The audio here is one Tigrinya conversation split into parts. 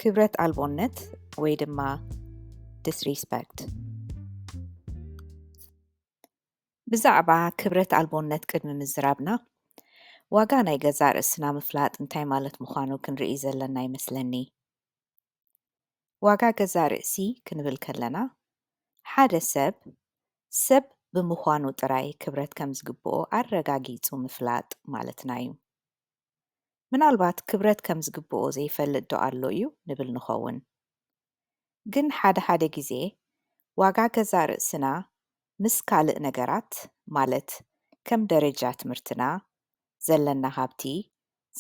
ክብረት ኣልቦነት ወይ ድማ disrespect። ብዛዕባ ክብረት ኣልቦነት ቅድሚ ምዝራብና፣ ዋጋ ናይ ገዛእ ርእስና ምፍላጥ እንታይ ማለት ምዃኑ ክንርኢ ዘለና ይመስለኒ። ዋጋ ገዛእ ርእሲ ክንብል ከለና፣ ሓደ ሰብ፣ ሰብ ብምዃኑ ጥራይ ክብረት ከም ዝግብኦ ኣረጋጊጹ ምፍላጥ ማለትና እዩ። ምናልባት ክብረት ከም ዝግብኦ ዘይፈልጥ ዶ ኣሎ እዩ ንብል ንኸውን። ግን ሓደ ሓደ ግዜ ዋጋ ገዛእ ርእስና ምስ ካልእ ነገራት፣ ማለት ከም ደረጃ ትምህርትና፣ ዘለና ሃብቲ፣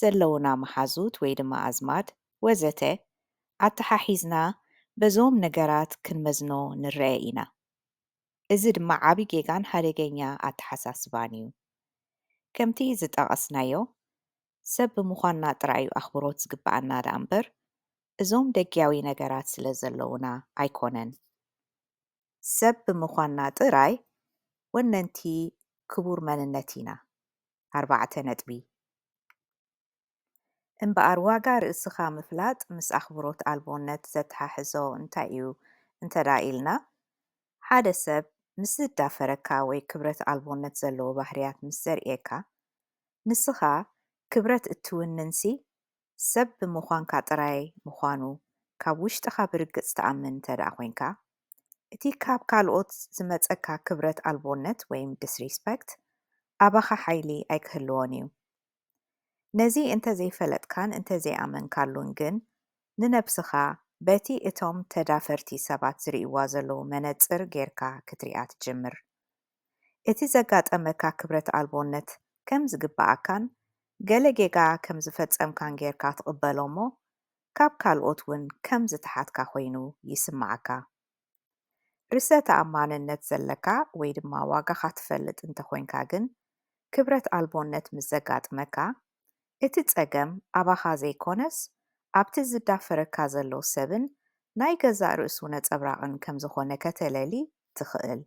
ዘለውና መሓዙት ወይ ድማ ኣዝማድ ወዘተ ኣተሓሒዝና በዞም ነገራት ክንመዝኖ ንረአ ኢና። እዚ ድማ ዓቢ ጌጋን ሓደገኛ ኣተሓሳስባን እዩ። ከምቲ ዝጠቐስናዮ፣ ሰብ ብምዃንና ጥራይ እዩ ኣኽብሮት ዝግብኣና ደኣ እምበር፣ እዞም ደጊያዊ ነገራት ስለ ዘለዉና ኣይኮነን። ሰብ ብምዃንና ጥራይ ወነንቲ ክቡር መንነት ኢና። ኣርባዕተ ነጥቢ። እምበኣር ዋጋ ርእስኻ ምፍላጥ ምስ ኣኽብሮት ኣልቦነት ዘተሓሕዞ እንታይ እዩ እንተ ደኣ ኢልና፣ ሓደ ሰብ ምስ ዝዳፈረካ ወይ ክብረት ኣልቦነት ዘለዎ ባህርያት ምስ ዘርእየካ፣ ንስኻ ክብረት እትውንንሲ ሰብ ብምዃንካ ጥራይ ምዃኑ ካብ ውሽጥኻ ብርግጽ ትኣምን እንተ ደኣ ኮይንካ፣ እቲ ካብ ካልኦት ዝመጸካ ክብረት ኣልቦነት ወይም disrespect ኣባኻ ሓይሊ ኣይክህልዎን እዩ። ነዚ እንተ ዘይፈለጥካን እንተ ዘይኣመንካሉን ግን፣ ንነብስኻ በቲ እቶም ተዳፈርቲ ሰባት ዝርእይዋ ዘለዉ መነጽር ጌርካ ክትሪኣ ትጅምር። እቲ ዘጋጠመካ ክብረት ኣልቦነት ከም ዝግብኣካን ገለ ጌጋ ከም ዝፈጸምካን ጌርካ ትቕበሎ እሞ፣ ካብ ካልኦት እውን ከም ዝተሓትካ ኮይኑ ይስምዓካ። ርእሰ ተኣማንነት ዘለካ ወይ ድማ ዋጋኻ ትፈልጥ እንተኾይንካ ግን፣ ክብረት ኣልቦነት ምስ ዘጋጥመካ፣ እቲ ጸገም ኣባኻ ዘይኮነስ ኣብቲ ዝዳፈረካ ዘሎ ሰብን ናይ ገዛእ ርእሱ ነጸብራቕን ከም ዝኾነ ከተለሊ ትኽእል።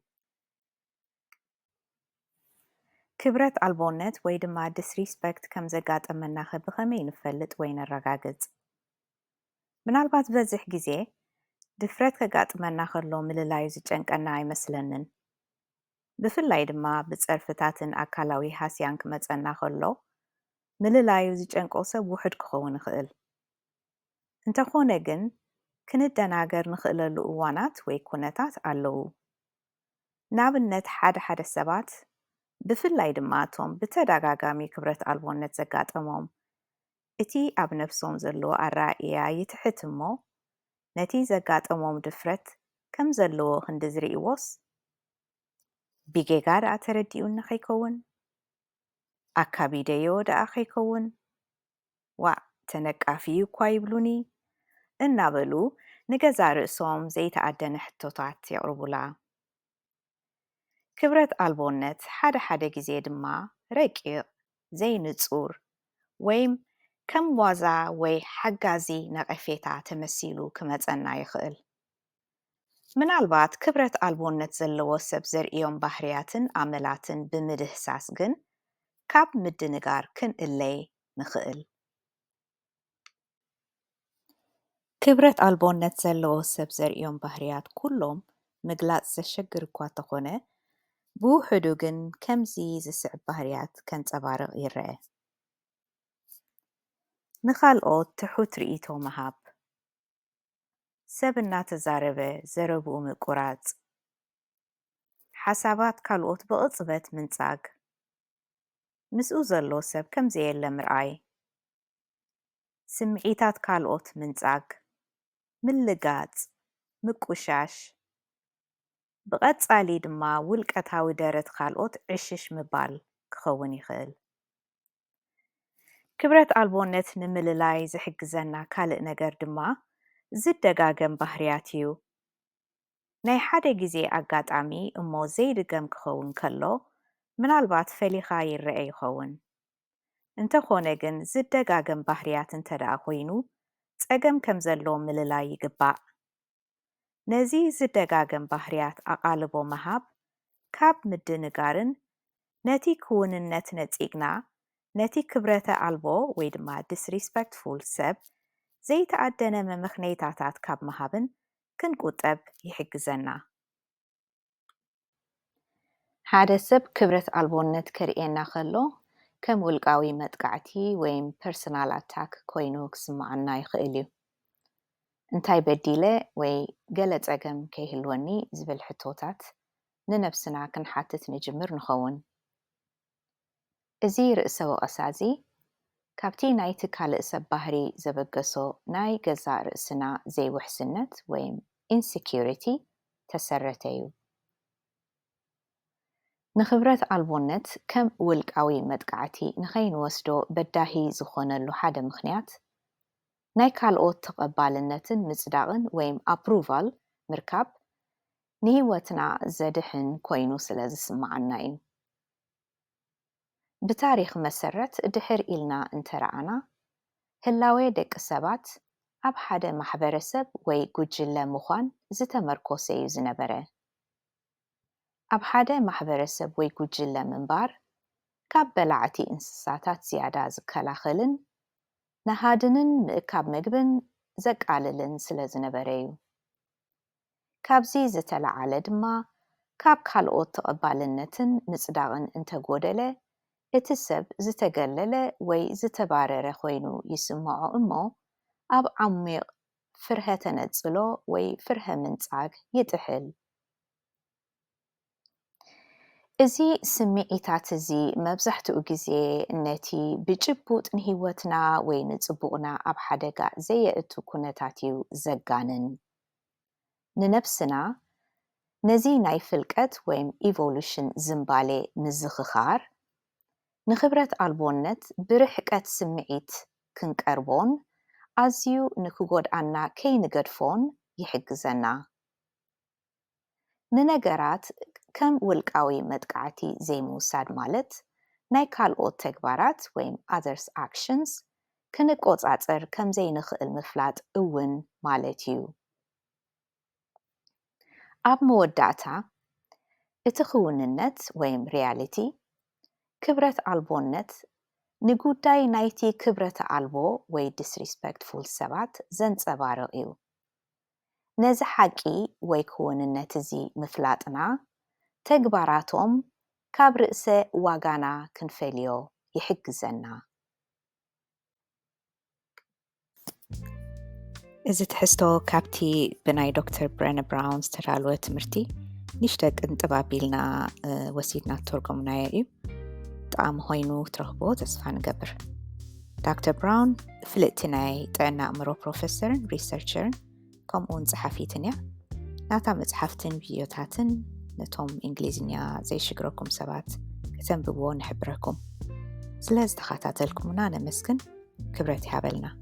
ክብረት ኣልቦነት ወይ ድማ disrespect ከም ዘጋጠመናኸ ብኸመይ ንፈልጥ ወይ ነረጋግጽ? ምናልባት ዝበዝሕ ግዜ ድፍረት ከጋጥመና ከሎ ምልላዩ ዝጨንቀና ኣይመስለንን። ብፍላይ ድማ ብጸርፍታትን ኣካላዊ ሃስያን ክመጸና ከሎ ምልላዩ ዝጨንቆ ሰብ ውሑድ ክኸውን ይኽእል። እንተኾነ ግን ክንደናገር ንኽእለሉ እዋናት ወይ ኩነታት ኣለዉ። ንኣብነት ሓደ ሓደ ሰባት፣ ብፍላይ ድማ እቶም ብተደጋጋሚ ክብረት ኣልቦነት ዘጋጠሞም፣ እቲ ኣብ ነብሶም ዘሎ ኣረኣእያ ይትሕት እሞ፣ ነቲ ዘጋጠሞም ድፍረት ከም ዘለዎ ክንዲ ዝርእይዎስ፣ ብጌጋ ደኣ ተረዲኡኒ ከይከውን? ኣካቢደዮ ደኣ ከይከውን? ዋእ፣ ተነቃፊ እኳ ይብሉኒ እናበሉ ንገዛእ ርእሶም ዘይተኣደነ ሕቶታት የቕርቡላ። ክብረት ኣልቦነት ሓደ ሓደ ግዜ ድማ ረቂቕ፣ ዘይንጹር፣ ወይም ከም ዋዛ ወይ ሓጋዚ ነቐፌታ ተመሲሉ ክመጸና ይኽእል። ምናልባት ክብረት ኣልቦነት ዘለዎ ሰብ ዘርእዮም ባህርያትን ኣመላትን ብምድህሳስ ግን ካብ ምድንጋር ክንእለይ ንኽእል። ክብረት ኣልቦነት ዘለዎ ሰብ ዘርእዮም ባህርያት ኩሎም ምግላጽ ዘሸግር እኳ ተኾነ፣ ብውሕዱ ግን ከምዚ ዝስዕብ ባህርያት ከንጸባርቕ ይረአ። ንኻልኦት ትሑት ርእይቶ ምሃብ። ሰብ እናተዛረበ ዘረብኡ ምቁራጽ። ሓሳባት ካልኦት ብቕጽበት ምንጻግ። ምስኡ ዘሎ ሰብ ከም ዘየለ ምርኣይ። ስምዒታት ካልኦት ምንጻግ። ምልጋጽ፣ ምቁሻሽ። ብቐጻሊ ድማ ውልቀታዊ ደረት ካልኦት ዕሽሽ ምባል ክኸውን ይኽእል። ክብረት ኣልቦነት ንምልላይ ዝሕግዘና ካልእ ነገር ድማ ዝደጋገም ባህርያት እዩ። ናይ ሓደ ግዜ ኣጋጣሚ እሞ ዘይድገም ክኸውን ከሎ፣ ምናልባት ፈሊኻ ይረአ ይኸውን። እንተኾነ ግን ዝደጋገም ባህርያት እንተ ደኣ ኮይኑ፣ ጸገም ከም ዘሎ ምልላይ ይግባእ። ነዚ ዝደጋገም ባህርያት ኣቓልቦ ምሃብ ካብ ምድንጋርን ነቲ ክውንነት ነጺግና ነቲ ክብረተ ኣልቦ ወይ ድማ disrespectful ሰብ ዘይተኣደነ መመኽነይታታት ካብ ምሃብን ክንቁጠብ ይሕግዘና። ሓደ ሰብ ክብረት ኣልቦነት ከርእየና ከሎ ከም ውልቃዊ መጥቃዕቲ ወይ ፐርሰናል ኣታክ ኮይኑ ክስምዓና ይኽእል እዩ። እንታይ በዲለ ወይ ገለ ጸገም ከይህልወኒ ዝብል ሕቶታት ንነብስና ክንሓትት ንጅምር ንኸውን። እዚ ርእሰ ወቐሳ እዚ ካብቲ ናይቲ ካልእ ሰብ ባህሪ ዘበገሶ ናይ ገዛእ ርእስና ዘይውሕስነት ወይ ኢንሴኪሪቲ ተሰረተ እዩ። ንኽብረት ኣልቦነት ከም ውልቃዊ መጥቃዕቲ ንኸይንወስዶ በዳሂ ዝኾነሉ ሓደ ምኽንያት ናይ ካልኦት ተቐባልነትን ምጽዳቕን ወይ ኣፕሩቫል ምርካብ ንህይወትና ዘድሕን ኮይኑ ስለ ዝስምዓና እዩ። ብታሪኽ መሰረት ድሕር ኢልና እንተረኣና ህላዌ ደቂ ሰባት ኣብ ሓደ ማሕበረሰብ ወይ ጉጅለ ምዃን ዝተመርኮሰ እዩ ዝነበረ። ኣብ ሓደ ማሕበረሰብ ወይ ጉጅለ ምንባር ካብ በላዕቲ እንስሳታት ዝያዳ ዝከላኸልን ንሃድንን ምእካብ መግብን ዘቃልልን ስለ ዝነበረ እዩ። ካብዚ ዝተለዓለ ድማ ካብ ካልኦት ተቐባልነትን ምጽዳቕን እንተጎደለ እቲ ሰብ ዝተገለለ ወይ ዝተባረረ ኮይኑ ይስምዖ እሞ ኣብ ዓሚቕ ፍርሀ ተነጽሎ ወይ ፍርሀ ምንጻግ ይጥሕል። እዚ ስምዒታት እዚ መብዛሕትኡ ግዜ ነቲ ብጭቡጥ ንህይወትና ወይ ንጽቡቕና ኣብ ሓደጋ ዘየእቱ ኩነታት እዩ ዘጋንን። ንነብስና ነዚ ናይ ፍልቀት ወይ ኢቮሉሽን ዝምባሌ ምዝኽኻር ንኽብረት ኣልቦነት ብርሕቀት ስምዒት ክንቀርቦን ኣዝዩ ንክጎድኣና ከይንገድፎን ይሕግዘና። ንነገራት ከም ውልቃዊ መጥቃዕቲ ዘይምውሳድ ማለት ናይ ካልኦት ተግባራት ወይ others actions ክንቆጻጸር ከም ዘይንኽእል ምፍላጥ እውን ማለት እዩ። ኣብ መወዳእታ እቲ ክውንነት ወይ ሪያሊቲ ክብረት ኣልቦነት ንጉዳይ ናይቲ ክብረተ ኣልቦ ወይ ዲስሪስፐክትፉል ሰባት ዘንጸባርቕ እዩ። ነዚ ሓቂ ወይ ክውንነት እዚ ምፍላጥና ተግባራቶም ካብ ርእሰ ዋጋና ክንፈልዮ ይሕግዘና። እዚ ትሕዝቶ ካብቲ ብናይ ዶክተር ብረነ ብራውን ዝተዳለወ ትምህርቲ ንእሽቶ ቅንጥብ ኣቢልና ወሲድና ተርጎምናዮ እዩ። ጠቓሚ ኮይኑ ክትረኽብዎ ተስፋ ንገብር። ዶክተር ብራውን ፍልጥቲ ናይ ጥዕና ኣእምሮ ፕሮፌሰርን ሪሰርቸርን ከምኡውን ጸሓፊትን እያ። ናታ መጽሓፍትን ቪድዮታትን ነቶም እንግሊዝኛ ዘይሽግረኩም ሰባት ከተንብብዎ ንሕብረኩም። ስለ ዝተኸታተልኩምና ነመስግን። ክብረት ይሃበልና።